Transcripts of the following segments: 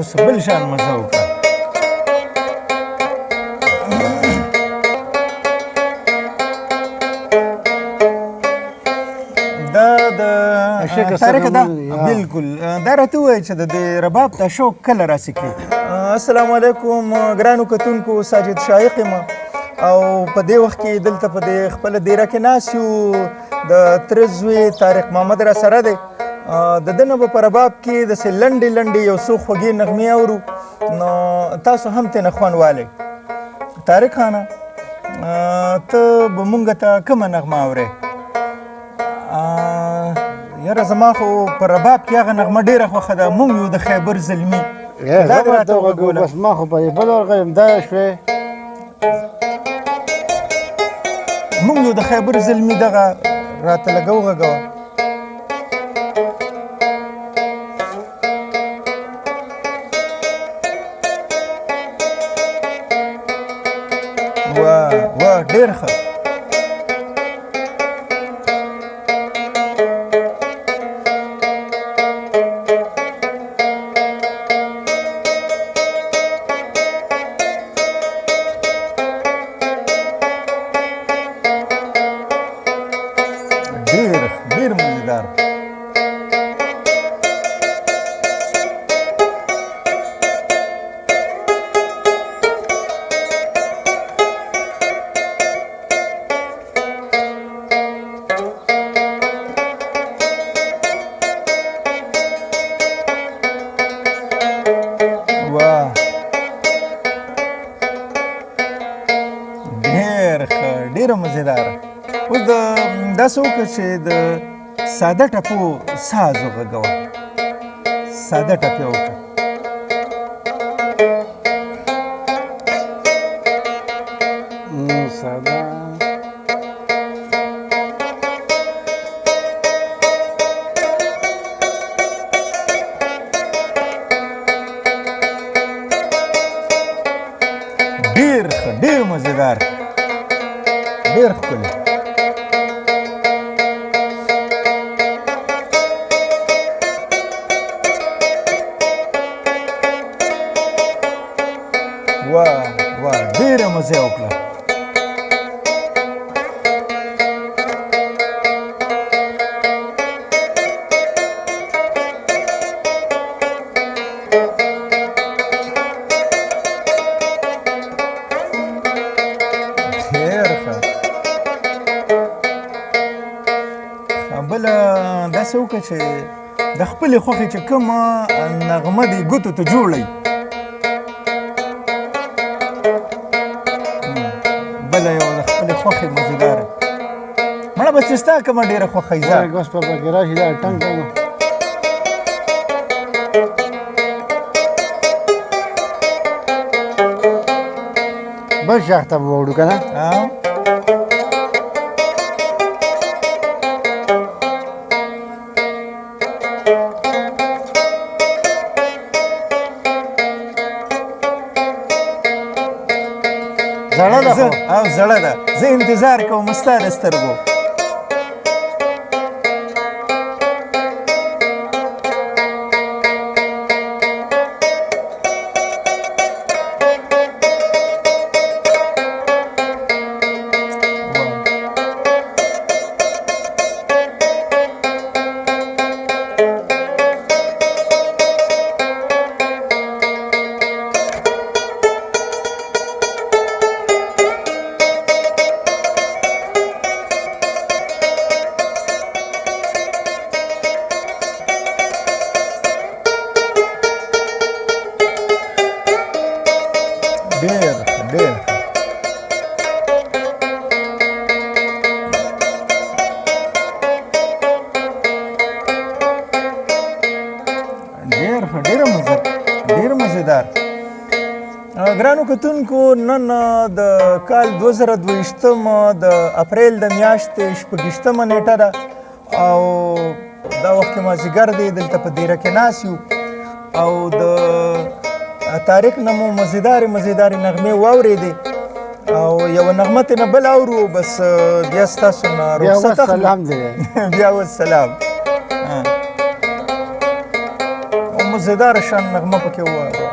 اوس بل شان مزه وکړه. دا د طارق دا بالکل دا راته ووایه چې د دې رباب دا شوق کله راسیکي؟ السلام علیکم ګرانو کتونکو، ساجد شایق یم او په دې وخت کې دلته په دې خپله دیره کې ناست یو. د تره زوی طارق محمد را سره دی. د ده نه به په رباب کې داسې لنډې لنډې یو څو خوږې نغمې اورو، نو تاسو هم ترې نه خوند والی. طارق خانه، ته به مونږ ته کومه نغمه اورې؟ یاره زما خو په رباب کې هغه نغمه ډېره خوښه ده، مونږ یو د خیبر زلمي. دا دې راته وغږوله. بس ما خو په بل ورغلم دا شوې. مونږ یو د خیبر زلمي دغه راته لږه وغږوه. واه واه، ډېر ښه. ډېر ډېر مزیدار. واه، ډېر ښه، ډېره مزیداره. اوس د داسې وکړه چې د ساده ټپو ساز وغږوه، ساده ټپې وکړه. ساده ډېر ښه، ډېر مزیدار، ډېر ښکلی. واه واه، ډېره مزه وکړه. ډېر ښه. بله داسې وکړه چې د خپلې خوښې چې کومه نغمه دې ګوتو ته جوړوي، بله یو د خپلې خوښې مزیداره. مړه بس چې ستا کومه ډېره خوښه وي، ځه. اوس په پکې راشي دا ټنګ ټنګ. بل شاخ ته به وړو که نه؟ زړه ده خو. او زړه ده، زه انتظار کوم ستا د سترګو. ډېر ښه، ډېر ښه. ډېر ښه، ډېره مزه، ډېر مزیدار. ګرانو کتونکو، نن د کال 2022 د اپریل د میاشتې 26مه نیټه ده او دا وخت کې مازیګر دی. دلته په دیره کې ناست یو او د طارق نه مو مزیدارې مزیدارې نغمې واورېدې او یوه نغمه ترې نه بله اورو، بس بیا ستاسو نه بیا رخصت اخلو. والسلام دی. بیا والسلام. مزیدار شان نغمه پکې ووایه.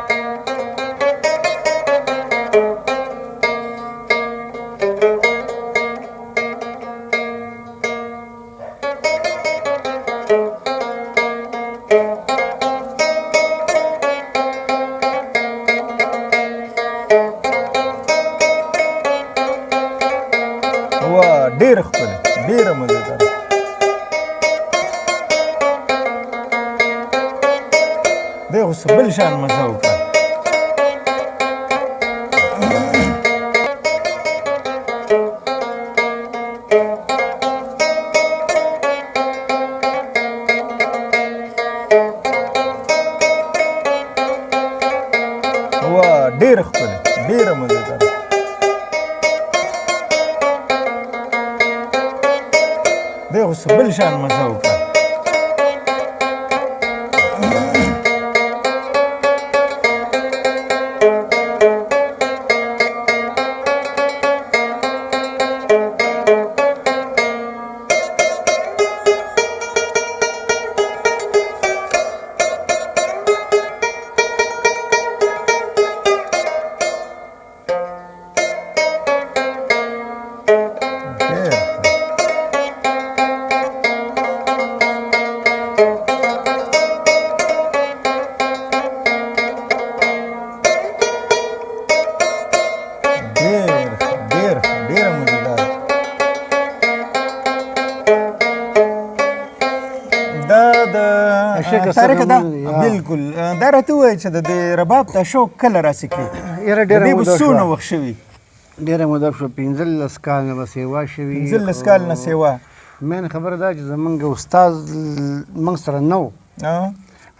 وا ډېره ښکلې، ډېره مزیداره. دی خو څه بل شان مزه وکړه. وا ډېره ښکلې، ډېره مزیداره. دی خو څه بل شان مزه وکړه. ډېر ښه. ډېر ښه، ډېر ښه، ډېره مزیداره. دا د طارق دا بالکل دا راته ووایه چې د دې رباب دا شوق کله راسیکې؟ یاره ډېره د دې به موده څونه شوه. وخت شوي؟ ډېره موده شوه، 15 کال نه به سیوا شوي. 15 کال نه سیوا. مین خبره دا چې زمونږ استاد موږ سره نه و،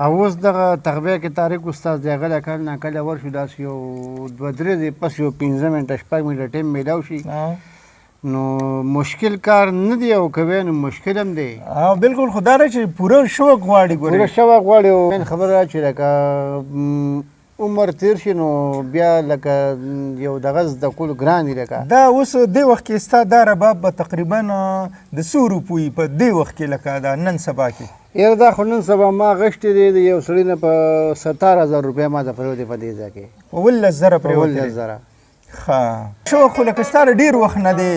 او اوس دغه تغبیه کې طارق استاد دی، هغه له کال نه کله ورشو، داسې یو دوه درې ورځې پس یو 5 منټه 6 منټه ټایم میلاو شي، نو مشکل کار نه دی، او که وی نو مشکل هم دی. بالکل، خو دا ده چې پوره شوق غواړي. ګورې پوره شوق غواړي. او مین خبره دا چې لکه عمر تېر شي نو بیا لکه یو دغه زده کول ګران دي. لکه دا اوس دې وخت کې ستا دا رباب به تقریبا د څو روپو وي په دې وخت کې، لکه دا نن سبا کې؟ یاره دا خو نن سبا ما غشتې دی د یو سړي نه په 70,000 روپۍ ما ته پرېوتې په دې ځای کې. 17,000 پرېوتې؟ 17,000. ښه، شوق خو لکه ستا ډېر وخت نه دی،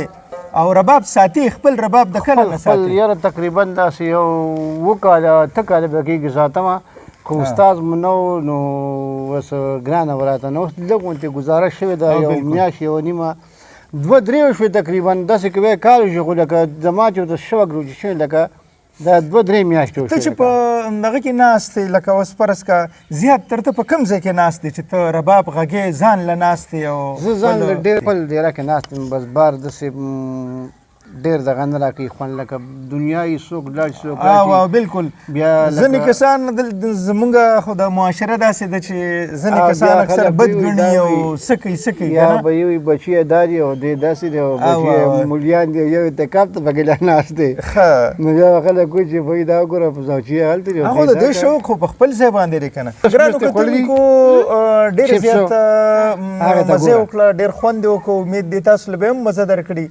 او رباب ساتي خپل رباب د کله نه خپل ساتي؟ یاره تقریبا داسې یو اووه کاله اته کاله به کېږي ساتم، خو استاد مو نه و، نو اوس ګرانه وه راته، نو اوس لږ غوندې ګزاره شوې ده، یو میاشت یوه نیمه دوه درې شوې تقریبا، داسې که وایې کال شي، خو لکه زما چې ورته شوق روجي شوی لکه دا دوه درې میاشتې وشوې. ته چې په دغه کې ناست یې، لکه اوس فرض که زیات تر ته په کوم ځای کې ناست یې چې ته رباب غږې، ځان له ناست یې؟ او زه ځان له ډېر خپل دېره کې ناست یم، بس بار داسې ډېر دغه نه راکوي خوند، لکه دنیا یې څوک لاړ شي څوک راشي. بالکل. بیا لکه ځینې کسان زمونږ خو د معاشره داسې ده چې ځینې کسان بیا اکثر خلک بد وي، ګڼي دا او وي. څه کوي، څه کوي، یا که نه؟ به یو بچی یې دا دی او دی داسې دی او بچی یې مليان دی، یو اعتکاف ته پکې لا ناست دی. نو بیا به خلک وایي چې بھائی دا وګوره په ځای چې هلته دی او هغه دی د دا دې کار. شوق خو په خپل ځای باندې دی که نه؟ اوس ګرانو مرستې خوړلي؟ کتونکو، ډېر چپس زیات، هغه ته مزه ګوره. وکړه، ډېر خوند یې وکړ، امید دی تاسو له به هم مزه درکړي.